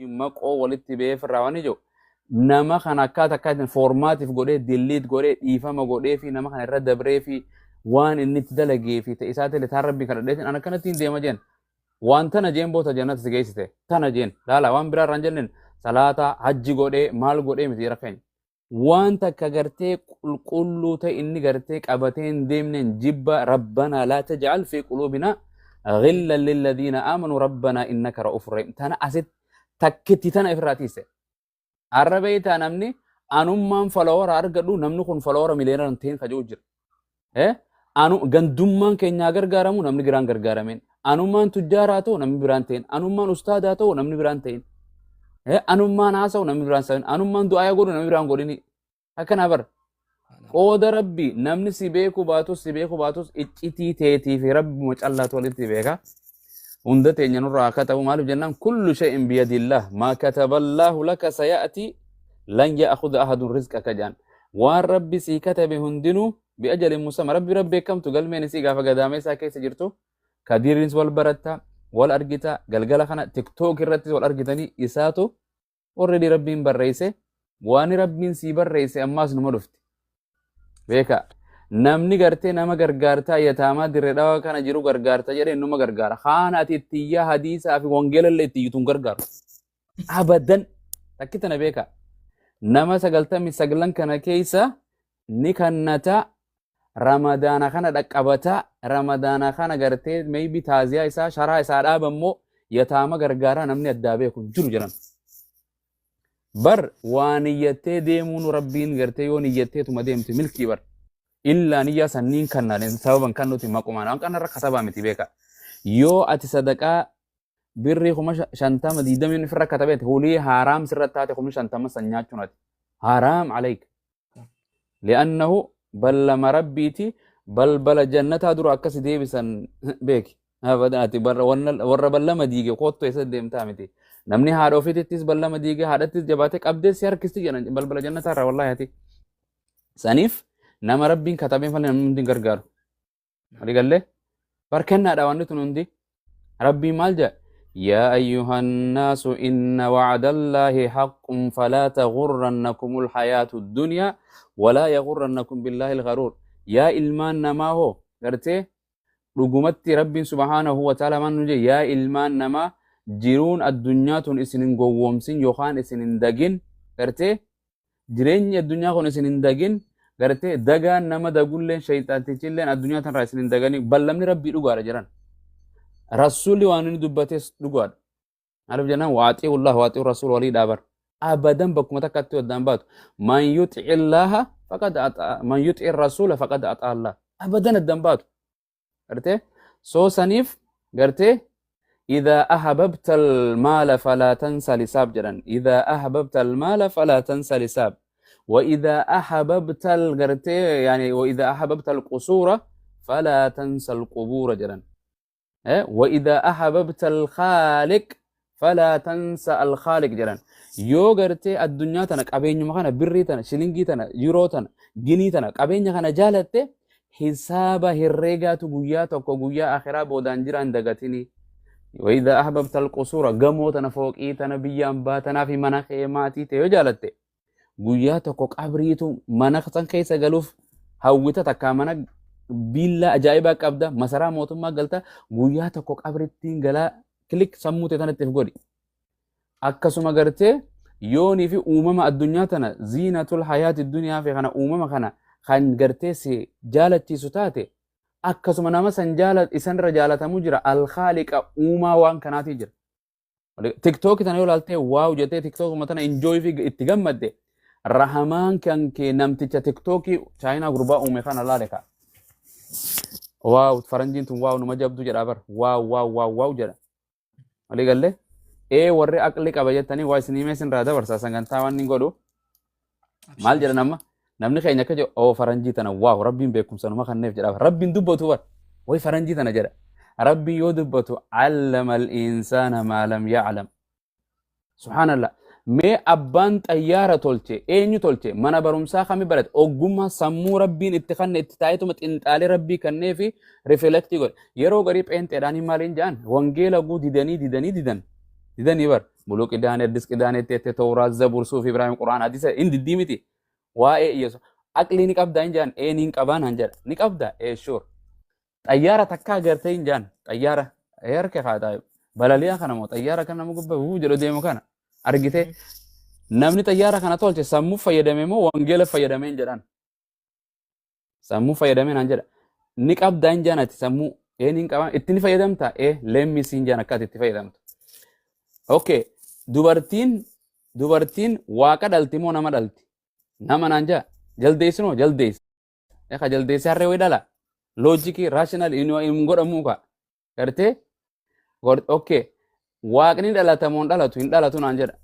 Wajjin maqoo walitti ba'ee firraa waan ijoo nama kana akkaataa akkaatiin formaatiif godhee, delete godhee, dhiifama godhee fi nama kana irra dabree fi waan inni itti dalagee fi ta'e isaa ta'e taan Rabbii kadhadheetiin ana kanatti hin deema jeen. Waan tana jeen boota jannata si geessite tana jeen laala, waan biraa irraan jenneen salaata hajji godhee maal godhee miti jara keenya. Waan takka gartee qulqulluu ta'e inni gartee qabatee hin deemneen jibba. ربنا لا تجعل في قلوبنا غلا للذين آمنوا ربنا إنك رؤوف رحيم. Tana asit takkitti tana ifirraa tiise. Arra beeytaa, namni anummaan follower argadhu, namni kun follower miliyoona hin ta'in kaja'u jira. Anu gandummaan keenyaa gargaaramu, namni biraan gargaarameen. Anummaan tujjaaraa ta'u, namni biraan ta'in. Anummaan ustaadaa ta'u, namni biraan ta'in. Anummaan haasa'u, namni biraan ta'in. Anummaan du'aa godhu, namni biraan godhini. Akkanaa bara. Qooda Rabbi namni si beeku baatus, si beeku baatus, iccitii teetii fi Rabbuma callaatu walitti beeka. Hunda teenya nurraa akka ta'u. Maaliif jennaan, كل شيء بيد الله، ما كتب الله لك سيأتي، لن يأخذ أحد رزقك jaan. Waan Rabbi sii katabe hundinuu بأجل مسمى. Rabbi Rabbi beekamtu galmeen isii gaafa gadaamee isaa keessa jirtu. Kadiirinis wal baratta, wal argita. Galgala kana TikTok irrattis wal argitanii. Isaatu already Rabbiin barreesse. Waan Rabbiin sii barreesse ammaas numa dhufti. Beeka, namni gartee nama gargaartaa, yataamaa Dirree Dhawaa kana jiru gargaarta jedhee numa gargaara. Haana ati itti iyyaa, hadiisaa fi wangeela illee itti iyyituun gargaaru abadan. Takki tana beeka, nama 99 kana keessa ni kannata, Ramadaana kana dhaqqabata, Ramadaana kana gartee maybe taaziyaa isaa sharaa isaa dhaaba immoo yataama gargaaraa, namni addaa beeku hin jiru jedhan. Bar waa niyyattee deemuun Rabbiin gartee yoo niyyatteetuma deemte milkii bar. Illaa niyyaa sanniin kannaan sababan kan nuti maqumaan waan kanarra katabaa miti, beeka. Yoo ati sadaqaa birrii 50,000 20 ofirra katabeete, hulii haaraam sirra taate, 50,000 san nyaachuun ati haaraam عليك. لأنه ballama Rabbiiti, balbala jannataa dura akkasi deebisan beeki. Abadan ati warra ballama diige koottu eessa deemtaa miti. Namni haadha ofiitittis ballama diige, haadhattis jabaatee qabdee si harkisti jedhan balbala jannataa irraa wallaahi ati. Saniif nama Rabbiin katabeen malee namni hundi hin gargaaru. Walii gallee? Barkennaadha wanni tun hundi. Rabbiin maal jedha? يا أيها الناس إن وعد الله حق فلا تغرنكم الحياة الدنيا ولا يغرنكم بالله الغرور. Yaa ilmaan namaa hoo gartee dhugumatti Rabbiin سبحانه وتعالى maan nu jedhe? Yaa ilmaan namaa, jiruun addunyaa tun isin hin gowwoomsin yookaan isin hin dagin. Gartee jireenyi addunyaa kun isin hin dagin. Gartee dagaan nama dagulleen, shayxaantichilleen addunyaa tanarraa isin hin daganii. Ballamni Rabbii dhugaadha jedhan. Rasuulli waan inni dubbates dhugaadha. Maaliif jennaan, وأطيعوا الله وأطيعوا الرسول walii dhaabar. Abadan bakkuma takkatti waddaan baatu. من يطع الله فقد أطاع، من يطع الرسول فقد أطاع الله. Abadan addaan baatu. Gartee soo saniif gartee إذا أحببت المال فلا تنس الحساب jedhan. إذا أحببت المال فلا تنس الحساب. وإذا أحببت gartee يعني وإذا أحببت القصور فلا تنس القبور jedhan. وإذا أحببت الخالق فلا تنس الخالق jedhan. Yoo gartee addunyaa tana, qabeenyuma kana, birrii tana, shilingii tana, yuuroo tana, ginii tana, qabeenya kana jaalatte, hisaaba herreegaatu guyyaa tokko guyyaa akhiraa boodaan jiraan dagatini. وإذا أحببت القصور, gamoo tana, fooqii tana, biyya ambaa tanaa fi mana kee maatii ta'e yoo jaalatte, guyyaa tokko qabriitu mana san keessa galuuf hawwita. Takkaa mana biillaa ajaa'ibaa qabda, masaraa mootummaa galta, guyyaa tokko qabrittiin galaa click sammuu ta'e tanatti if godhi. Akkasuma gartee yoonii fi uumama addunyaa tana, زينة الحياة الدنيا fi kana uumama kana kan gartee si jaalachiisu taate, akkasuma nama san jaala isanirra jaalatamu jira, الخالق uumaa waan kanaatii jira. TikTokii tana yoo ilaaltee wow jettee TikTokuma tana enjoy fi itti gammadde, rahamaan kan kee namticha TikTokii Chaayinaa gurbaa uume kana laale ka. Wow, faranjiin tun wow, numa jabdu jedha bar, wow, wow, wow, wow jedha. Walii gallee? Ee, warri aqli qaba jettanii waa isinii mee isin irraa dabarsa sagantaa waan inni godhu. Maal jedha nama? Namni keenya akka jedhu, oo faranjii tana wow, Rabbiin beekumsa numa kanneef jedha. Rabbiin dubbatu bar. Way faranjii tana jedha. Rabbiin yoo dubbatu علم الإنسان ما لم يعلم. سبحان الله. Mee abbaan xayyaara tolche eenyu tolche? Mana barumsaa kami barate? Ogummaa sammuu Rabbiin itti kanne itti taa'etuma xinxaalee Rabbii kannee fi reflect godhe. Yeroo garii pheenxeedhaan maaliin jedhan, wangeela guu didanii didanii didan didanii bar. Muluu Qidaanee, Addis Qidaaneetti jettee Tooraa, Zabuur, Suufi, Ibraahim, Quraan, Hadiisa hin diddii miti. Waa'ee Iyesuus aqlii ni qabdaa hin jedhan ee ni hin qabaa naan jedha. Ni qabda ee sure. Xayyaara takkaa agartee hin jedhan xayyaara ee harka kaataa balaliyaa kana moo xayyaara kana nama gubbaa wuu jedhu deemu kana argitee namni xayyaara kana tolche sammuu fayyadame moo wangeela fayyadame hin jedhan. Sammuu fayyadamee naan jedha. Ni qabdaa hin jaan ati sammuu. Ee ni qabaa. Itti ni fayyadamtaa? Ee leemmii siin jaan akka ati itti fayyadamtu. Okay. Dubartiin waaqa dhalti moo nama dhalti? Nama naan jaa. Jaldeessi moo jaldeessi? Ekaa jaldeessi harree wayii dhala. Loojikii raashinaal hin godhamuu kaa. Gartee? Okay. Waaqni dhalata moo hin dhalatu? Hin dhalatu naan jedha.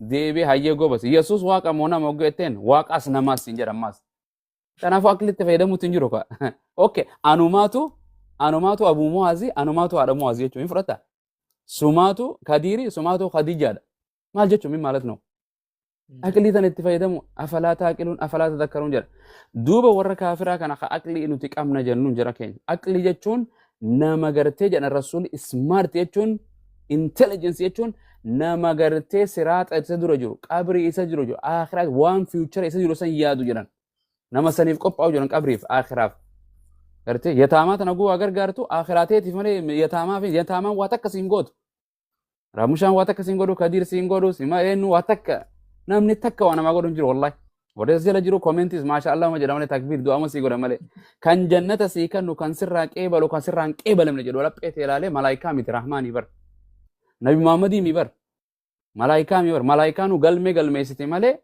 Deebii hayyee gobas. Yesuus waaqa moo nama hogga jetteen waaqas namaas siin jedha ammaas. Kanaafuu aqli itti fayyadamuutti hin jiru kaa. Okay, anumaatu Abuu Mu'aazi, anumaatu haadha Mu'aazi jechuun hin fudhata. Sumaatu Kadiiri, sumaatu Khadiijaadha. Maal jechuun min maalat noo? Aqlii tana itti fayyadamu afalaa taaqiluun afalaa tadakkaruun jedha. Duuba warra kaafiraa kana ka aqlii nuti qabna jennuun jira keenya. Aqlii jechuun nama gartee jedhan rasuulli smart jechuun intelligence jechuun nama gartee siraaxa isa dura jiru qabrii isa jiru jiru akhiraa waan future isa jiru san yaadu jedhan. Nama saniif qophaa'u jedhan qabriif akhiraaf. Gartee yataamaa tana guwaa gargaartu akhiraa teetiif malee yataamaa fi yataamaan waa takka siin gootu. Ramushaan waa takka siin godhu, Kadiir siin godhu, sima eenyu waa takka namni takka waa namaa godhu hin jiru wallahi. Warri as jala jiru commentis maasha Allah ma jedha malee takbiir du'aama sii godha malee. Kan jannata sii kennu kan sirraa qeebalu kan sirraa hin qeebalamne jedhu laphee tee ilaalee malaayikaa miti rahmaanii bar. Nabi Muhammadii mi bar. Malaayikaa mi bar. Malaayikaa nu galmee galmeessite malee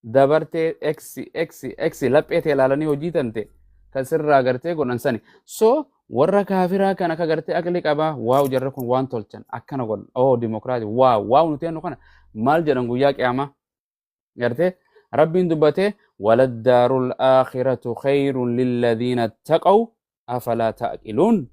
dabartee x x x laphee tee ilaalanii hojii tante kan sirraa gartee godhan sani. So warra kaafiraa kana ka gartee aqli qabaa waaw jarri kun waan tolchan akkana godhan oo dimokiraati waaw waaw nuti jennu kana maal jedhan guyyaa qiyaamaa gartee rabbiin dubbatee waladdaarul aakhiratu khayrun lilladhiina taqaw afalaa ta'qiluun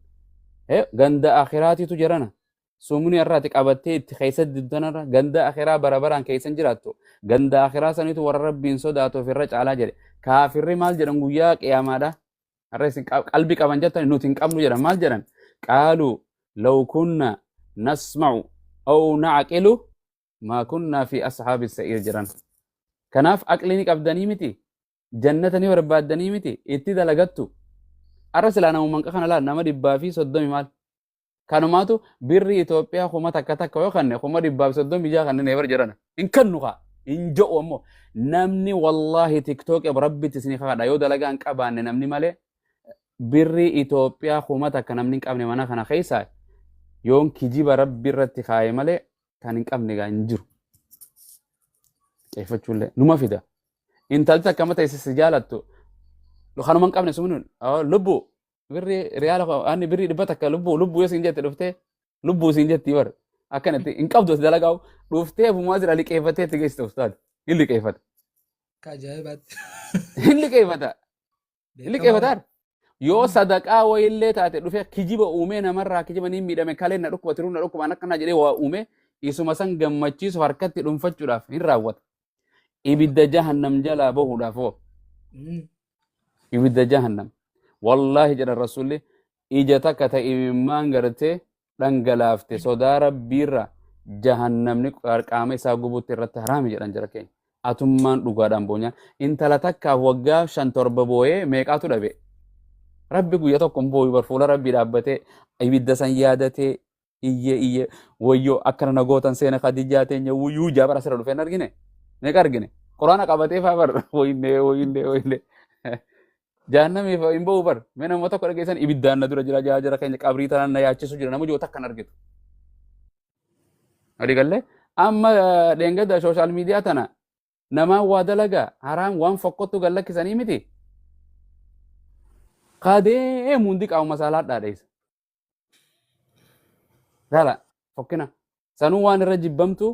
ganda akhiraatitu jirana Sumni irra ati qabattee itti keessa diddanarra ganda akhiraa bara baraan keessa hin jiraattu. Ganda akhiraa sanitu warra Rabbiin sodaatuuf irra caalaa jedhe. Kaafirri maal jedhan guyyaa qiyaamaadha? Har'a isin qalbii qaban jettan nuti hin qabnu jedhan maal jedhan? Qaaluu law kunna nasma'u aw na'qilu maa kunna fi ashaabi sa'iir jedhan. Kanaaf aqlii ni qabdanii miti? Jannata ni barbaaddanii miti? Itti dalagattu. Har'a silaa nama manqa kana laal nama 130 maal? Kanumaatu birri Itoophiyaa 1000 takka yoo kanne 136,000 kanneen bar jedhana. Hin kannu kaa. Hin jedhu ammoo namni wallaahi tiktookii rabbitti isinii kakadha yoo dalagaa hin qabaanne namni malee birri Itoophiyaa 1000 namni hin qabne mana kana keessaa yoon kijiba rabbi irratti kaaye malee kan hin qabne gaa hin jiru. Qeeffachuullee numa fida. Intalti takka mata isa si jaalattu kanuma hin qabne sumni lubbuu Birri riyaala ani birri 100 lubbuu lubbuu yoo siin jette dhuftee lubbuu siin jetti bar akkanatti hin qabdu ati dalagaa'u dhuftee abumaa jira liqeeffattee itti geessita ustaad hin liqeeffata Akka ajaa'ibaatti. hin liqeeffata hin Beekamaa liqeeffataan yoo sadaqaa wayillee taate dhufee kijiba uumee namarraa kijiba ni miidhame kaleen na dhukkuba tiruun na dhukkuba an akkanaa jedhee waa uumee isuma san gammachiisu harkatti dhuunfachuudhaaf hin raawwata ibidda jahannam jalaa bahuudhaaf hoo Ibidda jahannam. Wallaahi jedhan rasuulli ija takka ta imimmaan gartee dhangalaafte sodaa rabbiirra jahannamni qaama isaa gubutti irratti haraami jedhan jara keenya. Atummaan dhugaadhaan boonyaan intala takkaaf waggaa shan torba booyee meeqaatu dhabe. Rabbi guyya tokko hin booyu bar fuula rabbii dhaabbatee ibidda san yaadatee iyyee iyyee wayyoo akkana na gootan seena khadijaa teenya wuyyuu jaabar asirra dhufee hin argine meeqa argine quraana qabatee faa bar wayinnee wayinnee wayinnee jahannamiif hin ba'u bar mee nama tokko dhageessan ibiddaan na dura jira jaa jara keenya qabrii tanaan na yaachisu jira nama jiru takka hin argitu. Walii gallee amma dheengadda sooshaal miidiyaa tana namaan waa dalagaa haraam waan fokkottu gad lakkisanii miti. Kadeemu hundi qaama saalaa dhaadheessa. Laala fokkina. Sanuu waan irra jibbamtu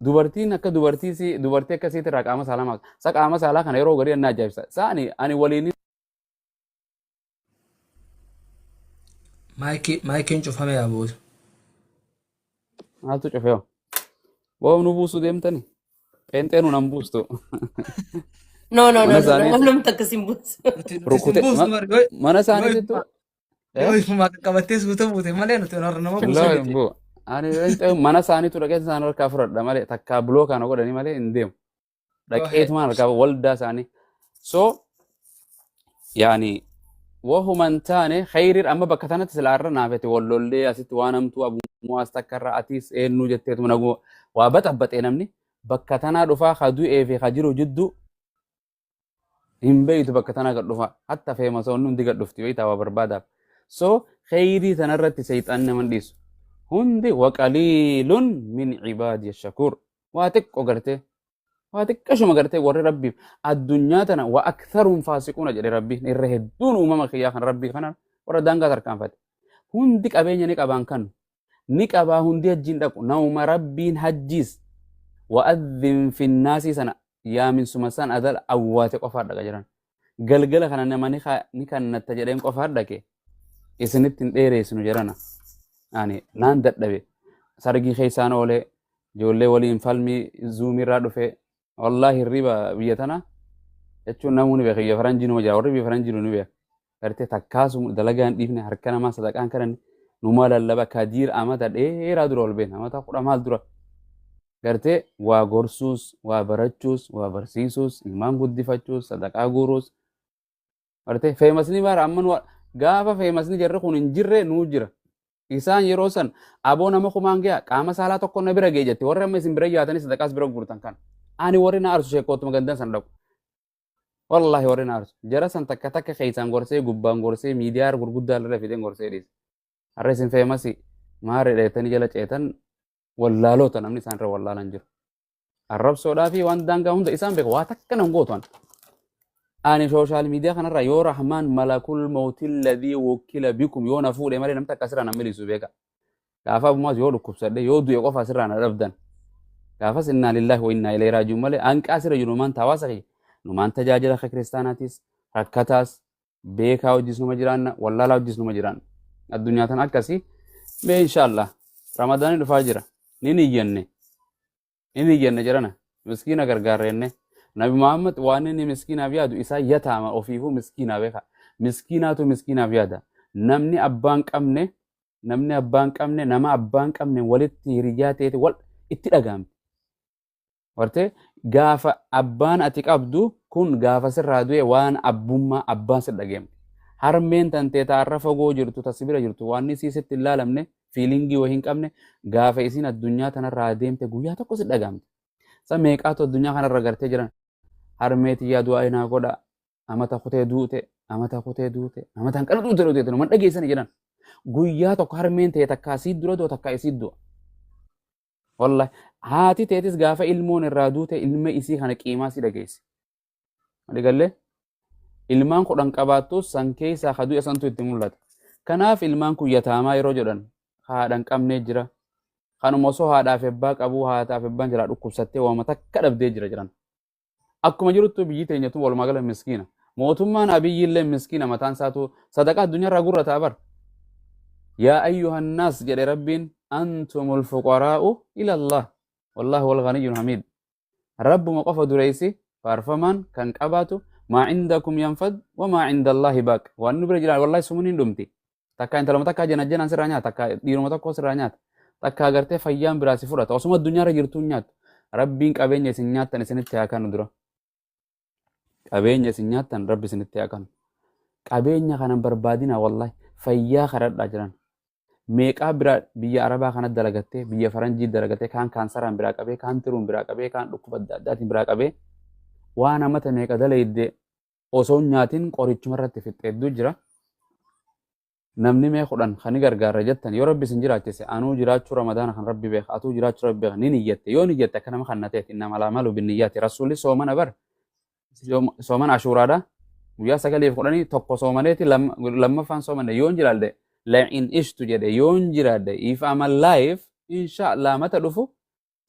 dubartiin akka dubartii si dubartii akka isiitti irraa qaama saalaa maaka. Sa qaama saalaa kana yeroo garii na ajaa'ibsa. Sa ani waliin Maayikiin cufame yaa buusu. Maaltu cufee hoo? Boo nu buusuu deemtani? Pheenxee nu nan buustu. No, no, no, Mana no, no, isaanii namni takka sin buusu. Nuti rukute sin buusnu bari yoo mana isaaniittu yoo ifuma qaqqabattee suuta buute malee nuti warra nama buusuu Loo miti. hin bu'u. Ani mana isaaniitu dhaqee isaan harkaa fudhadha malee takkaa buloo kana godhanii malee hin deemu. Go ahead. Dhaqeetumaan harkaa waldaa isaanii. So yaani wahuma hin taane khayriin amma bakka tanatti sila irra naafete wallollee asitti waan hamtuu abummoo as takka irra atiis eenyuu jetteetuma naguma waa baxabbaxee namni bakka tanaa dhufaa ka du'ee fi ka jiru jidduu hin beeytu bakka tanaa gad dhufa hatta feemasoonni hundi gad dhufti beeytaa waa barbaadaaf. So khayrii tanarratti seexaan nama hin dhiisu. Hundi waqaliilun min cibaadiya shakuur. Waa xiqqoo gartee waa xiqqashuma gartee warri rabbiif addunyaa tana wa aktharuun faasiquuna jedhe rabbiin irra hedduun uumama kiyyaa kan rabbii kana warra daangaa tarkaanfate. Hundi qabeenya ni qabaan kanu ni qabaa hundi hajjiin dhaqu namuma rabbiin hajjiis wa'adhin finnaasii sana yaaminsuma san adal awwaate qofaa dhaqa jiran. Galgala kana nama ni kannatta jedheen qofaa dhaqe isinitti hin dheereessinu jedhana. Ani naan dadhabe sargii keessaan oolee ijoollee waliin falmii zuumiirraa dhufe wallaahi hirriba biyya tana jechuun namuu ni beeka biyya faranjii numa jira warri biyya faranjii nu ni beeka. Gartee takkaasuma dalagaa hin dhiifne harka namaa sadaqaan kadhanne numa lallaba kadiir amata dheeraa dura ol beena amata kudha maal dura gartee waa gorsuus waa barachuus waa barsiisuus ilmaan guddifachuus sadaqaa guuruus gartee feemasni bara amma nu gaafa feemasni jarri kun hin jirre nuu jira isaan yeroo san aboo nama kumaan gaya qaama saalaa tokko na bira ga'e jette warri amma isin bira yaatanii sadaqaas bira guurtan kan ani warri na arsu sheekkootuma gandan san dhaqu. Wallaahi warri na aarsu. Jara san takka takka keessaan gorsee gubbaan gorsee miidiyaa gurguddaa irra fideen gorsee dhiise. Har'a isin feemasi maarree dheettanii jala ceetan wallaaloota namni isaan irra wallaalan jiru. Arrabsoodhaa fi waan daangaa hunda isaan beeku waa takka nan gootu an. Ani sooshaal miidiyaa kanarraa yoo Rahmaan malakul mawtil ladii wukkila bikum yoo na fuudhe malee namni takka asirraa na milisu beeka. Gaafa abumaas yoo dhukkubsadhe yoo du'e qofa asirraa na dhabdan. Gaafas innaa lillaahi wa innaa ilayhi raaji'uun malee hanqa asirra jiru numaan hawaasa kiyya. Numaan tajaajila akka kiristaanaatis rakkataas beekaa hojis numa jiraanna wallaalaa hojis numa jiraanna. Addunyaa tan akkasii mee inshaallah ramadaanii dhufaa jira ni niyyanne. Inni jenna jedhana miskiina gargaarra jenne. Nabi Muhammad waan inni miskiinaaf yaadu isaa yataama ofiifuu miskiinaa beeka. Miskiinaatu miskiinaaf yaada. Namni abbaan qabne namni abbaan qabne nama abbaan qabne walitti hiriyyaa ta'eeti wal itti dhagaamti. Wartee gaafa abbaan ati qabdu kun gaafa sirraa du'e waan abbummaa abbaan si dhagaamti. Harmeen tantee taarra fagoo jirtu ta si bira jirtu waan inni sitti hin laalamne fiilingii wayii hin qabne gaafa isiin addunyaa tanarraa deemte guyyaa tokko si dhagaamte. Sa meeqaatu addunyaa kanarra gartee jiran harmee tiyyaa du'aa inaa godha amata kutee duute amata kutee duute amata hanqana duute duute numan dhageessani jedhan. Guyyaa tokko harmeen ta'e takkaa sii dura du'a takkaa isii du'a. Wallahi haati teetis gaafa ilmoon irraa duute ilma isii kana qiimaa si dhageessi. Waliigallee ilmaan 10 qabaattus san keessaa ka du'e santu itti mul'ata. Kanaaf ilmaan kun yataamaa yeroo jedhan haadha hin qabnee jira. Kanuma osoo haadhaa fi abbaa qabuu haataa fi abbaan jalaa dhukkubsattee waama takka dhabdee jira jiran. Akkuma jiruttu biyyi teenya tun walumaa gala miskiina. Mootummaan Abiyyi illee miskiina mataan isaatu sadaqaa addunyaarraa gurrataa bar. Yaa ayyuhannaas jedhe Rabbiin antumul fuqaraa'u ila Allah. Wallaahu wal ghaniyyul hamiid. Rabbuma qofa dureessi faarfamaan kan qabaatu maa indakum yanfad wa maa indallaahi baaq. Waan nu bira jiraan wallahi sumuun hin dhumti. Takka intaluma takka janajjanaan sirraa nyaata takka dhiiruma tokko sirraa nyaata. Takka agartee fayyaan biraa si fudhata osuma addunyaarra jirtuu hin nyaattu. Rabbiin qabeenya isin nyaattan isinitti haa kanu dura. Qabeenya isin nyaattan rabbi isinitti haa kanu. Qabeenya kana hin barbaadina wallahi fayyaa kadhadhaa jiran. Meeqaa biraa biyya arabaa kana dalagattee biyya faranjii dalagattee kaan kaansaraan biraa qabee kaan tiruun biraa qabee kaan dhukkuba adda addaatiin biraa qabee waan amata meeqa dalayde osoo hin nyaatin qorichuma irratti fixxe hedduu jira. Namni mee 10 kan ni gargaarra jettan yoo rabbi isin jiraachise anuu jiraachuu ramadaana kan rabbi beeka atuu jiraachuu rabbi beeka ni niyyatte yoo niyyatte akka nama kannateeti innama lamalu binniyyaati rasuulli soomana bar soomana ashuuraadha guyyaa 9 fi 10 tokko soomaneeti lammaffaan soomanne yoon jiraadhe la'in ishtu jedhe yoon jiraadhe if I'm alive inshallah mata dhufu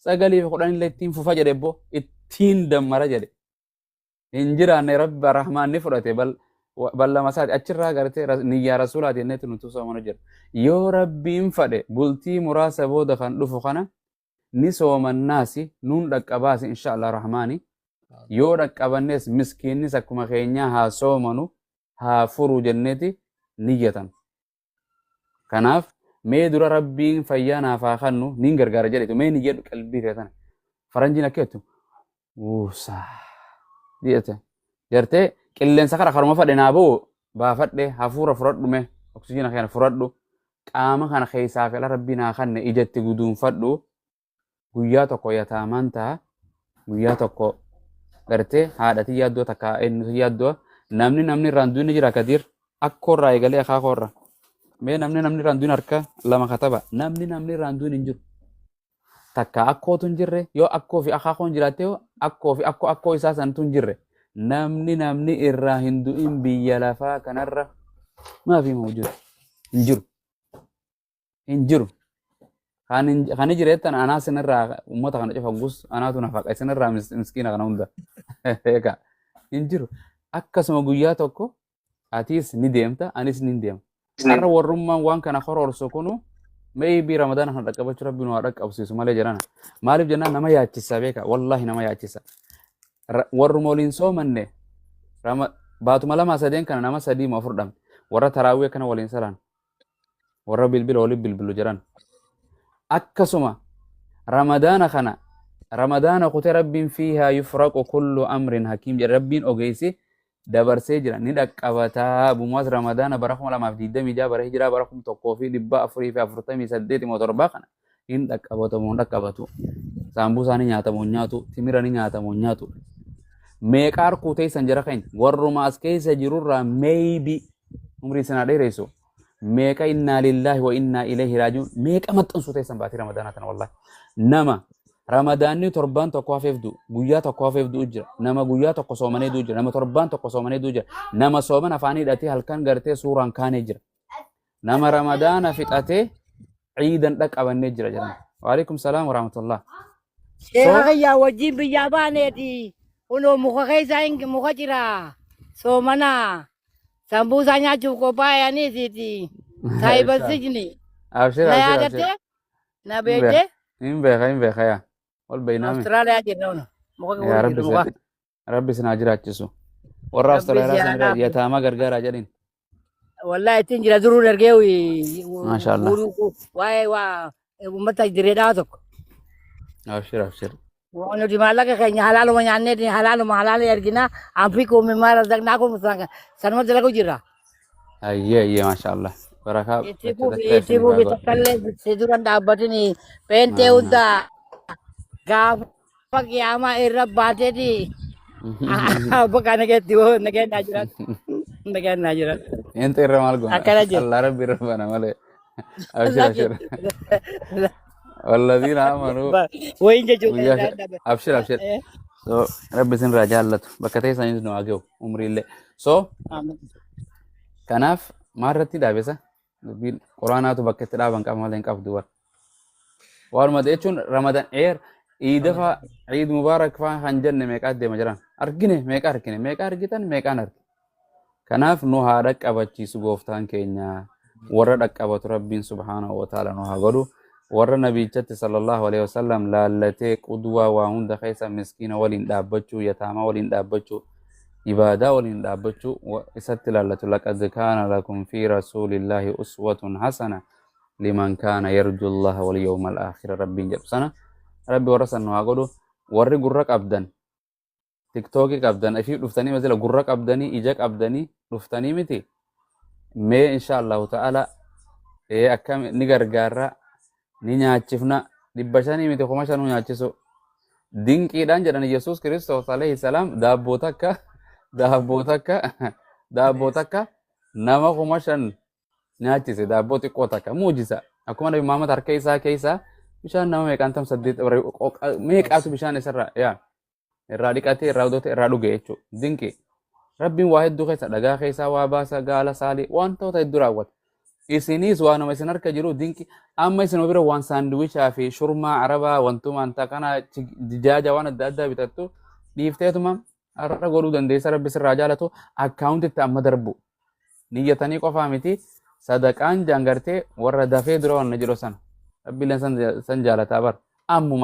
9 fi 10 illee ittiin fufa jedhe bbo ittiin dammara jedhe hin jiraanne rabbi rahmaan ni fudhate bal ballama isaati achirraa gartee niyyaa rasuulaati jenneetu nutu soomanu jira yoo rabbiin fadhe bultii muraasa booda kan dhufu kana ni soomannaasi nuun dhaqqabaasi inshallah rahmaani yoo dhaqqabannees miskiinnis akkuma keenyaa haa soomanu haa furu jenneeti niyyatan. Kanaaf Mee dura Rabbiin fayyaa naaf haa kennu niin gargaara jedhetu mee ni jedhu qalbii tee tana. Faranjiin akka jettu wuusaa jedhete. Gartee qilleensa kana karuma fadhe naa ba'u baafadhe hafuura furadhu mee oksijiina kana furadhu qaama kana keessaa fi ala Rabbii naa kenne ijatti guduunfadhu. Guyyaa tokko yataamaan ta'a, guyyaa tokko gartee haadha tiyyaa du'a, takka eenyu tiyyaa du'a. Namni namni irraan du'in ni jira Kadiir, akkoo irraa eegalee akaakoo irraa. Mee namni namni irraan du'in harka lama kataba. Namni namni irraan du'in hin jiru. Takka akkootu hin jirre, yoo akkoo fi akaakoon jiraatte, yoo akkoo fi akkoo akkoo isaa santu hin jirre. Namni namni irraa hin du'in biyya lafaa kanarra maafi mawjuud hin jiru. Hin jiru. Kan hin jireettan anaa sinirraa uummata kana cufa gus anaatu na faqa isinirraa miskiina kana hunda. Egaa hin jiru. Akkasuma guyyaa tokko atiis ni deemta, anis ni deema. Har'a warrummaan waan kana kororsu kunu maybe Ramadaana kana dhaqqabachuu Rabbi nu haa dhaqqabsiisu malee jedhana. Maaliif jennaan nama yaachisa beeka, wallaahi nama yaachisa. Warruma waliin soomanne baatuma lamaa sadeen kana nama sadii moo afur dhabne, warra taraawwii akkana waliin salaan, warra bilbila waliin bilbilu jiran. Akkasuma Ramadaana kana Ramadaana kute Rabbiin fiihaa yufraqu kullu amrin hakiim jedhe. Rabbiin ogeessi dabarsee jira ni dhaqqabataa. Bumaas Ramadaana bara 2026, bara hijiraa bara 1448 moo torbaa kana hin dhaqqabatamu hin dhaqqabatu. Saambuusaa ni nyaatamu hin nyaatu, timira ni nyaatamu hin nyaatu. Meeqa harkuu teessan jara keenya warruma as keessa jirurraa maybe umrii sanaa dheeressu. Meeqa innaa lillaahi wa innaa ilayhi raaji'uun meeqa maxxansuu teessan baatii Ramadaanaa tana? Wallaahi nama Ramadaanni torbaan tokko hafeef du'u, guyyaa tokko hafeef du'u jira. Nama guyyaa tokko soomanee du'u jira. Nama torbaan tokko soomanee du'u jira. Nama sooman afaanii hidhatee halkan gartee suuraan kaanee jira. Nama Ramadaana fixatee ciidan dhaqqabannee jira jedhan. Waalaikum salaam warahmatullah. Sheekha kiyyaa wajjin biyyaa baaneeti. Kunoo muka keessa hin muka jira. Soomana. Sambuusaa nyaachuuf qophaa'e aniisiiti. Saahiba sijni. Abshir, Na abshir, abshir. yaadattee? Na Hin beeka. beektee? Hin beeka, hin beeka yaa. Wal beeynaami. Awustiraaliyaa jirra kun. Muka Yaa keessa Rabbi jira muka. Rabbi isin haa jiraachisu. Warra Rabbi si Awustiraaliyaa haa san irraa laafu. yataamaa gargaaraa jedhin. Wallahi ittiin jira, duruun ergee Maasha Allah. guuruu waa'ee waa uummata direedhaa tokko. Abshir, abshir. Waan nuti maallaqa keenya halaaluma nyaannee halaaluma halaala ergina, anfiquu mimmaa razaqnaakum, sanuma dalagu jirra. Ayyee, ayyee, maasha Allah. Barakaa Itti dacha fufi, dachaa itti isiniif haa fufi, godhu. takkallee si duran dhaabbatini peentee hunda gaafa qiyaamaa irra baateeti bakka nageetti hoo nageen naa jiraatu nageen naa jiraatu. Inta irra maal goona? Akkana jira. Allah Rabbi irra bana malee. Abshir, abshir. Walladhiina amanuu Wayin jechuudha. guyyaa abshir, abshir. So Rabbi isin irraa jaallatu. Bakka teessanis nu haa ga'u umriillee. So kanaaf maalirratti dhaabesa? Dubbiin quraanaatu bakka itti dhaaban qaba malee hin qabdu bara. Waanuma jechuun Ramadan eer iida faa, Iid Mubaarak faa kan jenne meeqaa deema jiran argine, meeqa argine, meeqa argitan, meeqaan argine. Kanaaf nu haa dhaqqabachiisu gooftaan keenya. Warra dhaqqabatu Rabbiin subhaanahu wa ta'ala nu haa godhu. Warra nabiichatti sallallahu alaihi wasallam laallatee qudwaa waa hunda keessa miskiina waliin dhaabbachuu, yataamaa waliin dhaabbachuu, ibaadaa waliin dhaabbachuu isatti laallatu. Laqad kaana lakum fi rasuulillaahi uswatun hasana liman kaana yarju Allaha wal yawmal aakhira Rabbiin jedhu sana Rabbi warra san nu haa godhu. Warri gurra qabdan, tiktookii qabdan, ifii dhuftanii masila gurra qabdanii ija qabdanii dhuftanii miti mee, insha Allahu ta'ala ee akkam ni gargaarra, ni nyaachifna. 500 miti, 5,000 nyaachisu dinqiidhaan jedhan. Yesuus Kiristoos alayhi salaam daabboo takka, daabboo takka, daabboo takka nama 5,000 nyaachise, daabboo xiqqoo takka muujisa. Akkuma Nabi Muhammad harka isaa keessaa bishaan nama meeqaan tam saddeet meeqaatu bishaan isarraa yaa irraa dhiqatee, irraa udote, irraa dhuge jechuudha. Dinqi. Rabbiin waa hedduu keessa, dhagaa keessaa waa baasa, gaala saalii, wantoota hedduu raawwata. Isinis waanuma isin harka jiru dinqi. Amma isin bira waan saandiwichaa fi shurmaa arabaa wantumaan kana dijaaja waan adda addaa bitattu dhiifteetuma har'a godhuu dandeessa. Rabbi sirraa jaalatu akkaawuntitti amma darbu. Niyyatanii qofaa miti, sadaqaan jaangartee warra dafee dura wanna jedhu sana. Rabbiileen san jaalataa bara. Ammuma.